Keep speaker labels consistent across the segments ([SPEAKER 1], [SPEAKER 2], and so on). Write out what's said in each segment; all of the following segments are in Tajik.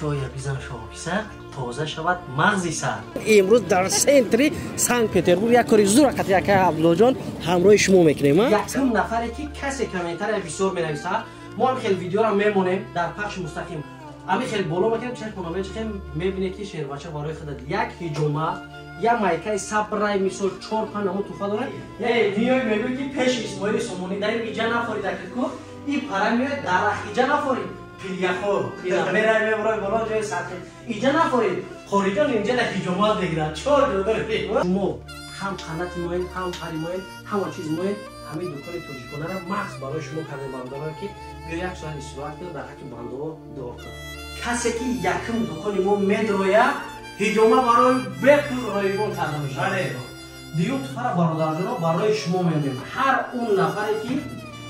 [SPEAKER 1] Чоя бизан шоҳписар, тоза шавад мағзи сар. Имрӯз дар центри Санкт-Петербург як кори зур қати ака Абдуллоҷон ҳамроҳи шумо мекунем. Якум нафаре ки касе комментария бисёр менависад, мо ҳам хел видеоро мемонем дар пахши мустақим. Ами хел боло мекунем, чашмона мечахем, мебинед ки шербача барои худат як ҳиҷома, як майкаи сабрай мисол 4-5 намуд туҳфа дорад. Миёй мегӯй ки пеши Исмоили Сомонӣ дар ин иҷа нафорид акику, ин пара меояд дарахт иҷа нафорид. Пиряхо, ина мерай мебурой боло ҷои сатҳи. Иҷа нафорид. Хориҷон инҷа да ҳиҷомат мегирад. Чор ҷо доред. Шумо ҳам қанати моед, ҳам пари моед, ҳама чиз моед. Ҳамин дукони тоҷиконаро махз барои шумо кардем бародарон, ки биё як соат истироҳат кунед, дар ҳаққи бандаҳо дуо кунед. Касе ки якум дукони мо медрояд, ҳиҷома барои бепул ройгон карда мешавад. Дуюм туҳфаро бародарҷоно барои шумо мемонем. Ҳар он нафаре ки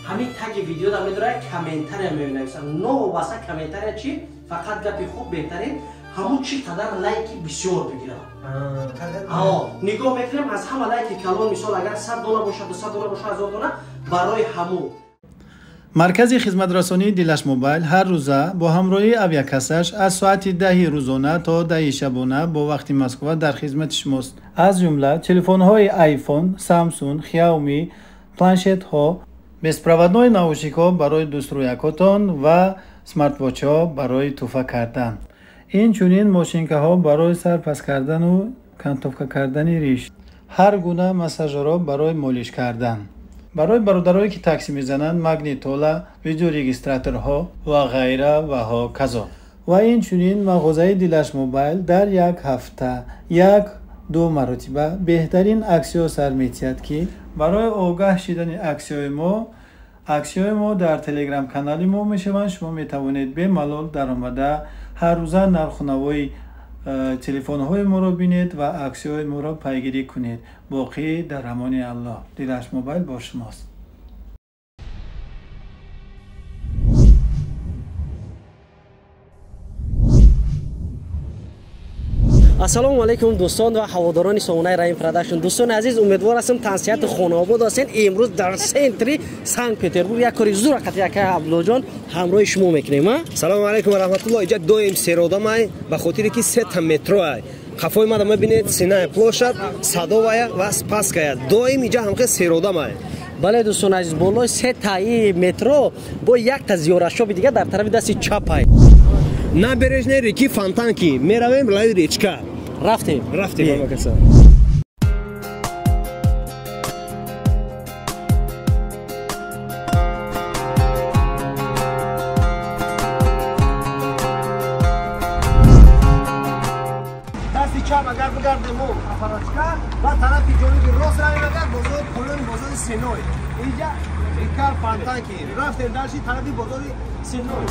[SPEAKER 1] ҳамин таги видеода медрояд, комментария менависад. Новобаста комментария чи? Фақат гапи хуб беҳтарин, ҳамун чӣ қадар лайки бисёр бигирад. Нигоҳ мекунем аз ҳама лайки калон, мисол агар 100 дона бошад, 200 дона бошад, 1000 дона барои ҳамун.
[SPEAKER 2] Маркази хизматрасонии Дилаш Мобайл ҳар рӯза бо ҳамроҳии авиакассаш аз соати 10 рӯзона то 10 шабона бо вақти Москва дар хизмати шумост. Аз ҷумла телефонҳои iPhone, Samsung, Xiaomi, планшетҳо, беспроводной наушникҳо барои дӯстрӯякотон ва смартвотчҳо барои туҳфа кардан. Инчунин мошинкаҳо барои сарпас кардану кантовка кардани риш, ҳар гуна массажерҳо барои молиш кардан. Барои бародарое ки таксӣ мезананд, магнитола, видеорегистраторҳо ва ғайра ва ҳоказо. Ва инчунин мағозаи Дилаш Мобайл дар як ҳафта 1-2 маротиба беҳтарин аксиё сар метиҳад, ки барои огаҳ шидани аксиёи мо дар телеграм-канали мо мешаванд. Шумо метавонед бемалол даромада ҳар рӯза нархунавои телефонҳои моро бинед ва аксиёи моро пайгирӣ кунед. Боқӣ дар амони Аллоҳ. Дилаш Мобайл бо шумост.
[SPEAKER 1] Ассалому алайкум дӯстон ва ҳаводорони сомонаи Раҳим Продакшн. Дӯстони азиз, умедвор ҳастам тансиҳати хонаобод ҳастед. Имрӯз дар центри Санкт-Петербург як кори зур қати ака Абдуллоҷон ҳамроҳи шумо мекунем.
[SPEAKER 3] Салому алайкум ва раҳматуллоҳ. Иҷа доим серодамай, ба хотире ки сета метроай. Қафои мада мебинед Сеная площад, Садовая ва Спасская. Доим иҷа ҳамхел серодамай.
[SPEAKER 1] Бале дӯстони азиз, болои сетаи метро бо якта зиёратшоби дигар дар тарафи дасти чапай.
[SPEAKER 3] Набережная реки Фонтанки. Меравем лаи речка.
[SPEAKER 1] Рафтем.
[SPEAKER 3] Рафтем, мамакаса. Дасти чап агар бигардем мо Апарачка ва тарафи ҷониби рост равем агар бозори поёни бозори Сеной. Инҷа река Фонтанки. Рафтем дальше тарафи бозори Сеной.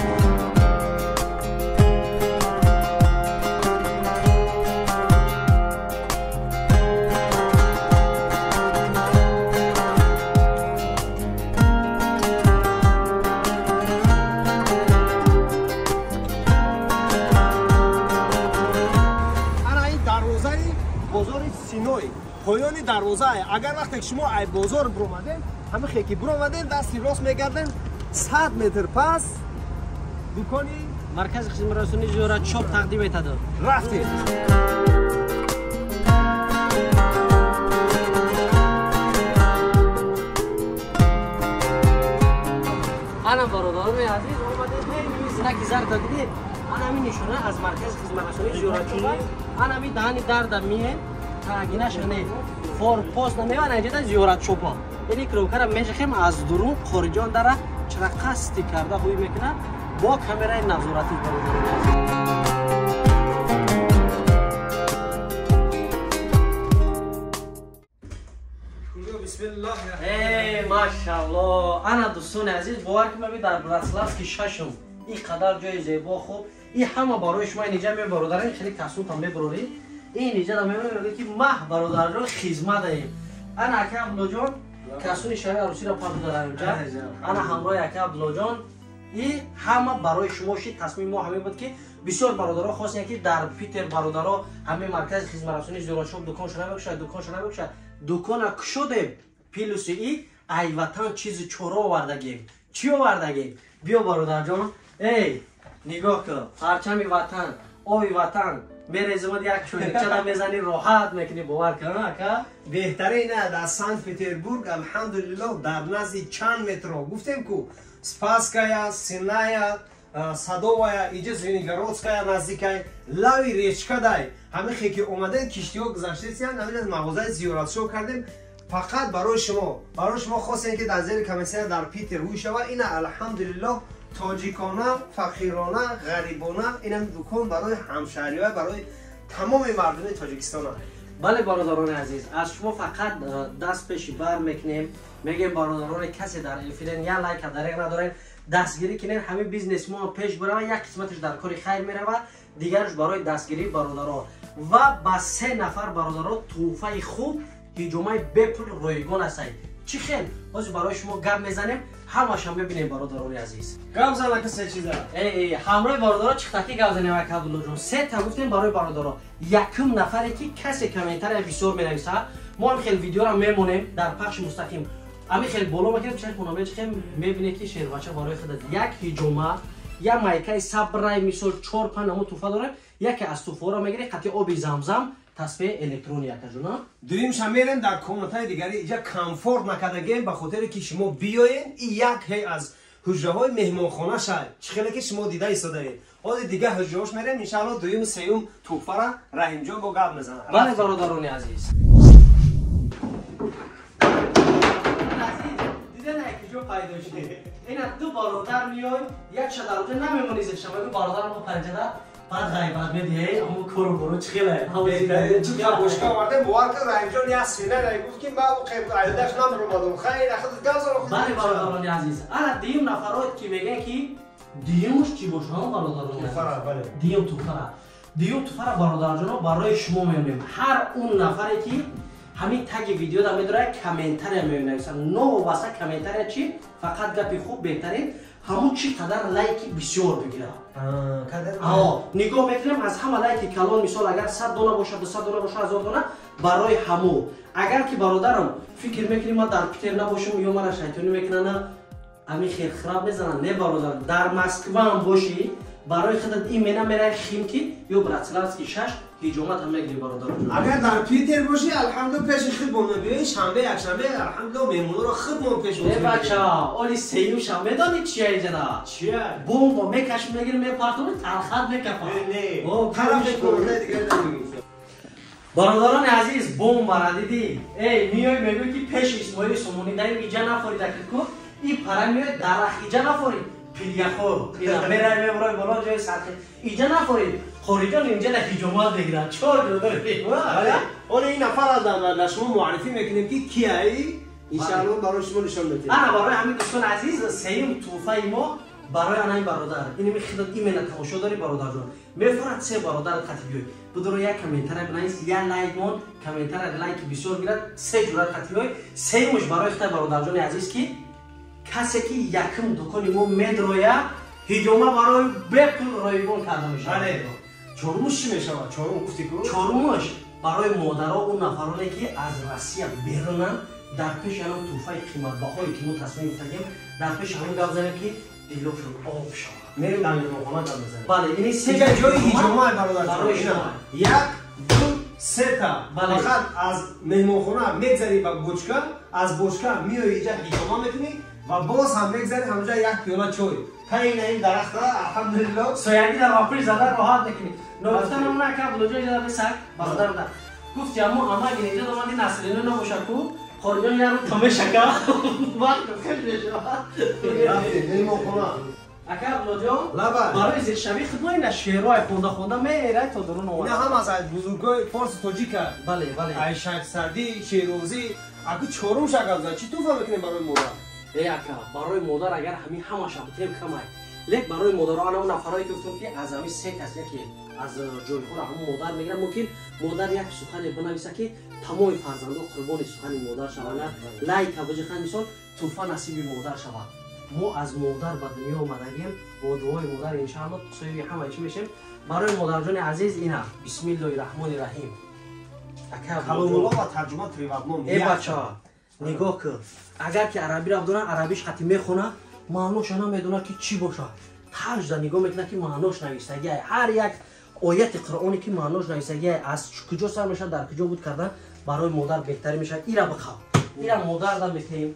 [SPEAKER 3] Поёни дарвозае. Агар вақте ки шумо ай бозор биромадем, ҳама хе ки биромадем, дасти рост мегардем, 100 метр пас дукони
[SPEAKER 1] маркази хизматрасонии зиёратшоп тақдим метадод.
[SPEAKER 3] Рафтем.
[SPEAKER 1] Ана бародарони азиз, омадем знаки зарда дидед. Ана ҳамин нишона аз маркази хизматрасонии зиёратшоп. Ана ҳамин даҳани дарда мием. Тагинаш не форпост намеван инҷа зиёратшопа. Ини кровкара мешахем аз дурун хориҷон дара чара қасди карда ҳуй мекунад бо камераи назоратӣ бародарони азиз. Машалло. Ана дӯстони азиз, бовар кунед дар Братславски шашум ин қадар ҷои зебо хуб, ин ҳама барои шумо инҷа мебародарем, хеле касутам мебароред. Ин иҷа да мебароред ки маҳ бародарҷон хизмат даем. Ана ака Абдуллоҷон касуни шаҳри арӯсиро парду дар инҷа. Ана ҳамроҳи ака Абдуллоҷон и ҳама барои шумо шид. Тасмими мо ҳамин буд ки бисёр бародаро хостем ки дар Питер бародаро ҳамин маркази хизматрасонии зиёратшоп дуконшо намекушад, дуконшо намекушад. Дукона кушодем, плюси и ай ватан чизи чоро овардагем. Чӣ овардагем? Биё бародарҷон. Эй, Нигоҳ кун, парчами ватан, оби ватан, мерезимад як чойникчада мезани, роҳат мекунӣ, бовар кун, ака.
[SPEAKER 3] Беҳтарин дар Санкт-Петербург, алҳамдулиллоҳ, дар назди чанд метро гуфтем ку Спасская, Сенная, Садовая, иҷа Звенигородская наздикай, лави речкадай. Ҳамин хе ки омадем, киштиҳо гузаштесиянд, ҳамин аз мағозаи зиёратшо кардем. Фақат барои шумо хостем ки дар зери комиссия дар Питер ҳуй шава. Ина алҳамдулиллоҳ тоҷикона, фақирона, ғарибона инам дукон барои ҳамшаҳриҳо, барои тамоми мардуми Тоҷикистон.
[SPEAKER 1] Бале бародарони азиз, аз шумо фақат даст пеши бар мекунем, мегем бародарони касе дар эфирен я лайка дареғ надорен, дастгирӣ кунен, ҳамин бизнес мо пеш барава, як қисматаш дар кори хайр мерава, дигараш барои дастгирии бародаро. Ва ба 3 нафар бародаро тӯҳфаи хуб ҳиҷомаи бепул ройгон ҳастанд. Чӣ хел? Ҳозир барои шумо гап мезанем, ҳамаша мебинем бародарони азиз.
[SPEAKER 3] Гап зан ака, се чиза.
[SPEAKER 1] Ҳамроҳи бародаро чиқтакӣ гап занем ака Абдуллоҷон. Се та гуфтем барои бародаро. Якум нафаре ки касе комментария бисёр менависа, мо ҳам хел видеоро мемонем дар пахши мустақим. Ҳамин хел боло мекунем, чашмона мечиқем, мебинем ки шербача барои худат як ҳиҷома, як майкаи сабрай, мисол 4-5 намуд туҳфа дорем, яке аз туҳфаҳоро мегирем, қатъи оби замзам, тасбеҳи электронӣ акаҷуна.
[SPEAKER 3] Дуюмша мерем дар комнатаи дигари, иҷа комфорт накардагем, ба хотире ки шумо биёен, и як ҳей аз ҳуҷраҳои меҳмонхона шай, чӣ хеле ки шумо дида истодаед. Ҳозир дигар ҳуҷраҳош мерем, иншааллоҳ дуюм сеюм туҳфара Раҳимҷон бо гап мезанад.
[SPEAKER 1] Бале бародарони азиз. Дида пайдо шуд. Ина ду бародар миёй, якша дар онҷо намемонӣ зерша, мегӯ бародарам бо панҷара баъд ғайбат медиҳӣ, аммо кору бору чӣ хеле.
[SPEAKER 3] Я бошка овардем, бовар кун Раҳимҷон як сина гуфт ки ман айдаш намеромадам. Хайр, худат гап зан.
[SPEAKER 1] Бале бародарони азиз, ана дуюм нафаро ки мегӯянд ки дуюмш чӣ бошад, бародарони азиз?
[SPEAKER 3] Бале.
[SPEAKER 1] Дуюм туҳфара. Дуюм туҳфара бародарҷоно барои шумо меомем. Ҳар он нафаре ки ҳамин таги видеода медорад, комментария менависад. Новобаста комментария чи? Фақат гапи хуб, беҳтарин, ҳамун чӣ қадар лайки бисёр бигирад. Нигоҳ мекунем аз ҳама лайки калон, мисол агар 100 дона бошад, 200 дона бошад, 1000 дона, барои ҳамун. Агар ки бародарам фикр мекунӣ ман дар Питер набошам ё мара шайтонӣ мекунанд, ҳамин херхираб мезананд. Не бародар, дар Москваам бошӣ, барои худат имена мераи Химки ё Братславский 6 ҳиҷомат ҳам мегирӣ бародарҷон.
[SPEAKER 3] Агар дар Питер бошӣ, алҳамдулиллоҳ пеши худмон мебиёӣ, шанбе, якшанбе, алҳамдулиллоҳ меҳмонро худмон пеш
[SPEAKER 1] мебарем. Не бача, оли сеюм шаб медонӣ чия иҷада?
[SPEAKER 3] Чия?
[SPEAKER 1] Бомба мекашем, мегирем, мепартонем, талхат мекафад.
[SPEAKER 3] Не, тарафи корона дигар намегирем.
[SPEAKER 1] Бародарони азиз, бомбара дидӣ? Эй, миёй мегӯй ки пеши Исмоили Сомонӣ даим иҷа нафорид, аки ку, и пара миёй дарахт иҷа нафорид. Пиряхо, ина мерай мебарой боло ҷои сатҳи. Иҷа нафорид. Хориҷон инҷа да ҳиҷомат мегиранд. Чор ҷо дорем.
[SPEAKER 3] Оне ин нафар дар шумо муаррифӣ мекунем ки кияй, иншааллоҳ барои шумо нишон медиҳем.
[SPEAKER 1] Ана барои ҳамин дӯстони азиз, сеюм туҳфаи мо барои анаи бародар. Инами хидат имена тамошо дорӣ бародарҷон. Мефорад се бародар қатӣ биёй. Будуро як комментария бинавис, як лайк мон, комментария лайки бисёр гирад, се ҷура қатӣ биёй. Сеюмаш барои хитай бародарҷони азиз ки касе ки якум дукони мо медроя, ҳиҷома барои бепул ройгон карда мешавад.
[SPEAKER 3] Чорумуш чӣ мешавад? Чорум гуфтӣ ку?
[SPEAKER 1] Чорумуш барои модаро, он нафароне ки аз Россия берунанд, дар пеши ҳамон туҳфаи қиматбаҳое ки мо тасмим гирифтагем, дар пеши ҳамон гап занем ки дилошон об шавад.
[SPEAKER 3] Мерем дар меҳмонхона гап мезанем.
[SPEAKER 1] Бале, ини се
[SPEAKER 3] ҷои ҳиҷома бародар. Як, ду, сета. Фақат аз меҳмонхона мегзарӣ ба бочка, аз бочка миёӣ иҷа ҳиҷома мекунӣ ва боз ҳам мегзарӣ ҳамҷа як пиёла чой. Таи ин дарахта, алҳамдулиллоҳ,
[SPEAKER 1] соягӣ дар вапир зада роҳат мекунӣ. Ногуфта намона ака Абдуллоҷон иҷа бисак, бародарам да. Гуфти аммо амаги инҷа омади наслино набоша ку, хориҷон як рӯз тамешака. Вақт хел мешавад.
[SPEAKER 3] Меҳмонхона.
[SPEAKER 1] Ака Абдуллоҷон, барои зиршавии худмо ина шеърҳои хонда хонда мерай то дурун омад.
[SPEAKER 3] Ина ҳам аз бузургои форси тоҷика.
[SPEAKER 1] Бале, бале.
[SPEAKER 3] Ай Шайх Саъдӣ, Шерозӣ, аку чорум шакал зад. Чӣ туҳфа мекунем барои модар?
[SPEAKER 1] Эй ака, барои модар агар ҳамин ҳамаша битем камай. Лек барои модаро ана он нафарое ки гуфтам ки аз ҳамин се кас яке аз ҷойҳоро ҳамон модар мегирад, мумкин модар як сухане бинависа ки тамоми фарзандо қурбони сухани модар шаванд, лайка биҷихан, мисол туҳфа насиби модар шавад. Мо аз модар ба дунё омадагем, бо дуои модар иншааллоҳ соҳиби ҳама чӣ мешем. Барои модарҷони азиз ина бисмиллоҳи раҳмони раҳим. Ака
[SPEAKER 3] Каломулло ва тарҷума триватном.
[SPEAKER 1] Э бача, нигоҳ кун. Агар ки арабиро бидонад, арабиш қати мехона, маъноша намедонад ки чӣ бошад. Ҳажда нигоҳ мекунад ки маънош нависагиай. Ҳар як ояти Қуръоне ки маънош нависагиай, аз куҷо сар мешавад, дар куҷо буд кардан барои модар беҳтарӣ мешавад. Ира бихав, ира модар да метаҳем.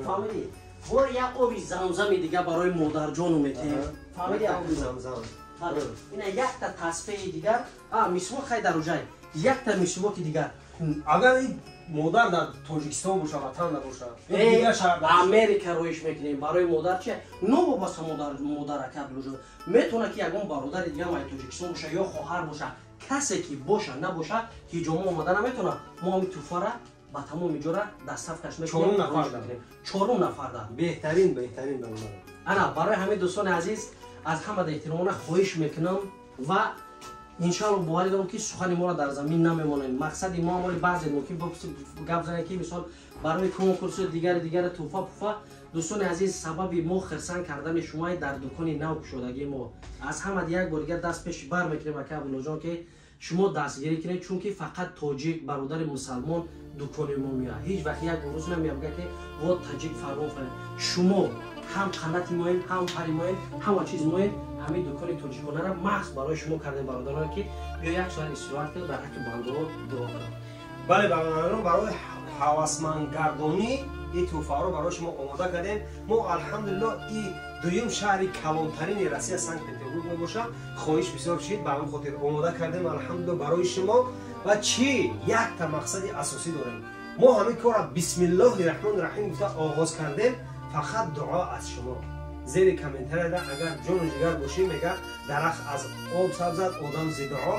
[SPEAKER 1] Фаҳмидӣ? Бор як оби замзами дига барои модарҷону метаҳем. Фаҳмидӣ?
[SPEAKER 3] Оби замзам.
[SPEAKER 1] Ина якта тасбеҳи дигар, мисвок хай дар уҷай, якта мисвоки дигар.
[SPEAKER 3] Агар модар дар Тоҷикистон боша, ватан набоша,
[SPEAKER 1] Америка роиш мекунем барои модар чи? Новобаста модарака Абдуллоҷон метавонад ки ягон бародари дигар ай Тоҷикистон боша ё хоҳар боша, касе ки боша набоша, ҳиҷома омада наметавонад. Мо ҳами туҳфара ба тамоми ҷора доставкаш мекунем. Чорум нафарда.
[SPEAKER 3] Беҳтарин, беҳтарин бародар.
[SPEAKER 1] Ана барои ҳамин дӯстони азиз, аз ҳама эҳтиромона хоҳиш мекунам ва иншоалло боварӣ дорам ки сухани моро дар замин намемонем. Мақсади мо амоли баъзе мумкин гап занем ки мисол барои конкурсу дигари дигари туҳфа пуфа. Дӯстони азиз, сабаби мо хирсанд кардани шумои дар дукони нав кушодагии мо. Аз ҳама як бор дигар даст пеши бар мекунем ака Абдуллоҷон ки шумо дастгирӣ кунед, чунки фақат тоҷик бародари мусалмон дукони мо меояд. Ҳеҷ вақт як рӯз намеяд бигӯяд ки во таҷик фармон фармон. Шумо ҳам қанати моем, ҳам пари моем, ҳама чиз моем. Ҳамин дукони тоҷиконаро маҳз барои шумо кардем бародарон ки биё як соат истироҳат кунед, дар ҳаққи бандаҳо дуо кунед.
[SPEAKER 3] Бале бародарон, барои ҳавасмандгардонӣ ин туҳфаҳоро барои шумо омода кардем. Мо алҳамдулиллоҳ и дуюм шаҳри калонтарини Россия Санкт Петербург мебошад. Хоҳиш бисёр шид, ба ҳамин хотир омода кардем алҳамдулиллоҳ барои шумо. Ва чӣ якта мақсади асосӣ дорем. Мо ҳамин корро бисмиллоҳи раҳмони раҳим гуфта оғоз кардем. Фақат дуо аз шумо. Зери комментарияда агар ҷону ҷигар бошӣ, мега дарахт аз об сабзад, одам зи дуо.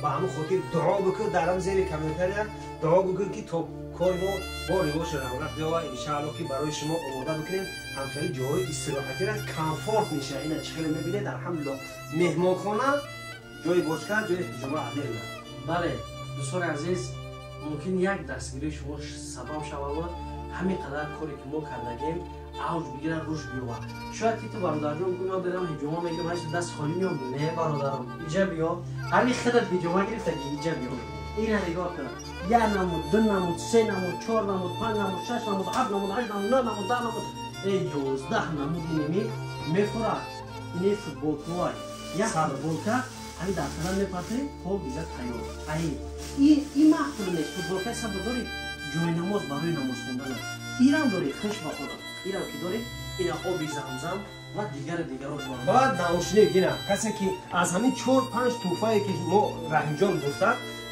[SPEAKER 3] Ба ҳамин хотир дуо бикун, дар ҳам зери комментария дуо бикун ки то кори мо бо ривоҷ равнақ биёвад. Иншааллоҳ ки барои шумо омода бикунем ҳамхели ҷойҳои истироҳатира комфорт мешавад. Ина чӣ хеле мебинед, алҳамдулиллоҳ меҳмонхона, ҷои бошка, ҷои ҳиҷома адел.
[SPEAKER 1] Бале дӯстони азиз, мумкин як дастгирии шумо сабаб шавад ҳамин қадар коре ки мо кардагем авҷ бигирад, рушд биёвад. Шояд ки ту бародарҷон бигӯ ман берам ҳиҷома мегирам, ҳаҷ даст холӣ меом. Не бародарам, иҷа биё, ҳамин худат ҳиҷома гирифтагӣ, иҷа биё. Ина нигоҳ кун, як намуд, ду намуд, се намуд, чор намуд, панҷ намуд, шаш намуд, ҳафт намуд, ҳашт намуд, нӯ намуд, даҳ намуд, 11 намуд инеми мефурад. Ини футболкаҳой, як футболка ҳамин дар тана мепартоӣ, покиза тайёр. Ай ин маъқул нест. Футболкаи сабр дорӣ, ҷои намоз барои намоз хондан. Ирам дорӣ, хуш ба худо. Ирам ки дорӣ, ина оби замзам ва дигари дигарош.
[SPEAKER 3] Баъд наушник, ина касе ки аз ҳамин 4-5 туҳфае ки мо Раҳимҷон гуфта,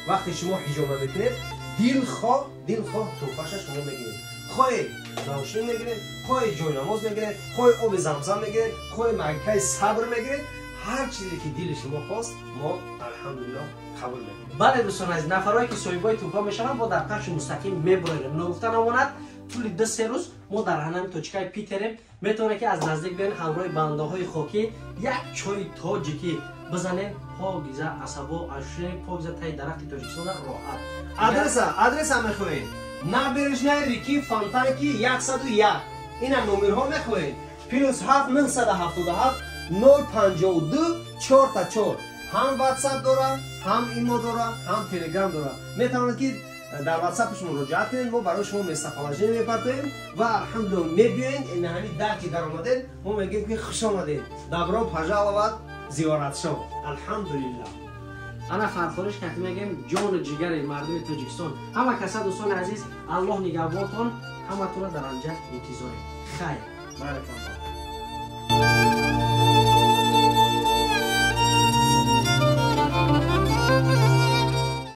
[SPEAKER 3] вақте шумо ҳиҷома мекунед, дилхоҳ дилхоҳ туҳфаша шумо мегиред. Хоҳе наушник мегиред, хоҳе ҷои намоз мегиред, хоҳе оби замзам мегиред, хоҳе маккаи сабр мегиред. Ҳар чизе ки дили шумо хост, мо алҳамдулиллоҳ қабул мекунем.
[SPEAKER 1] Бале дӯстони азиз, нафарое ки соҳибои туҳфа мешаванд, мо дар пахши мустақим мебуроем. Ногуфта намонад, тӯли 2-3 рӯз мо дар ҳанами точкаи Питерем. Метавонед ки аз наздик биёен, ҳамроҳи бандаҳои хокӣ як чойи тоҷикӣ бизанем, покиза асабо ашӯшем, покиза таи дарахти Тоҷикистона роҳат.
[SPEAKER 3] Адреса мехоҳед? Набережная реки Фонтанки 101. Ина номерҳо мехоҳед? +7 977 052 4 4. Ҳам WhatsApp дора, ҳам имо дора, ҳам Telegram дора. Метавонед ки дар WhatsApp-ш муроҷиат кунед, мо барои шумо местоположение мепартоем ва алҳамдулиллоҳ мебиёед. Ин ҳамин дар ки даромадед, мо мегӯем ки хуш омадед, добро пожаловать зиёратшон. Алҳамдулиллоҳ.
[SPEAKER 1] Ана фархориш кати мегӯем ҷону ҷигари мардуми Тоҷикистон. Ҳама каса дӯстони азиз, Аллоҳ нигаҳбонтон, ҳаматонро дар анҷа интизорем. Хайр.
[SPEAKER 3] Баракаллоҳ.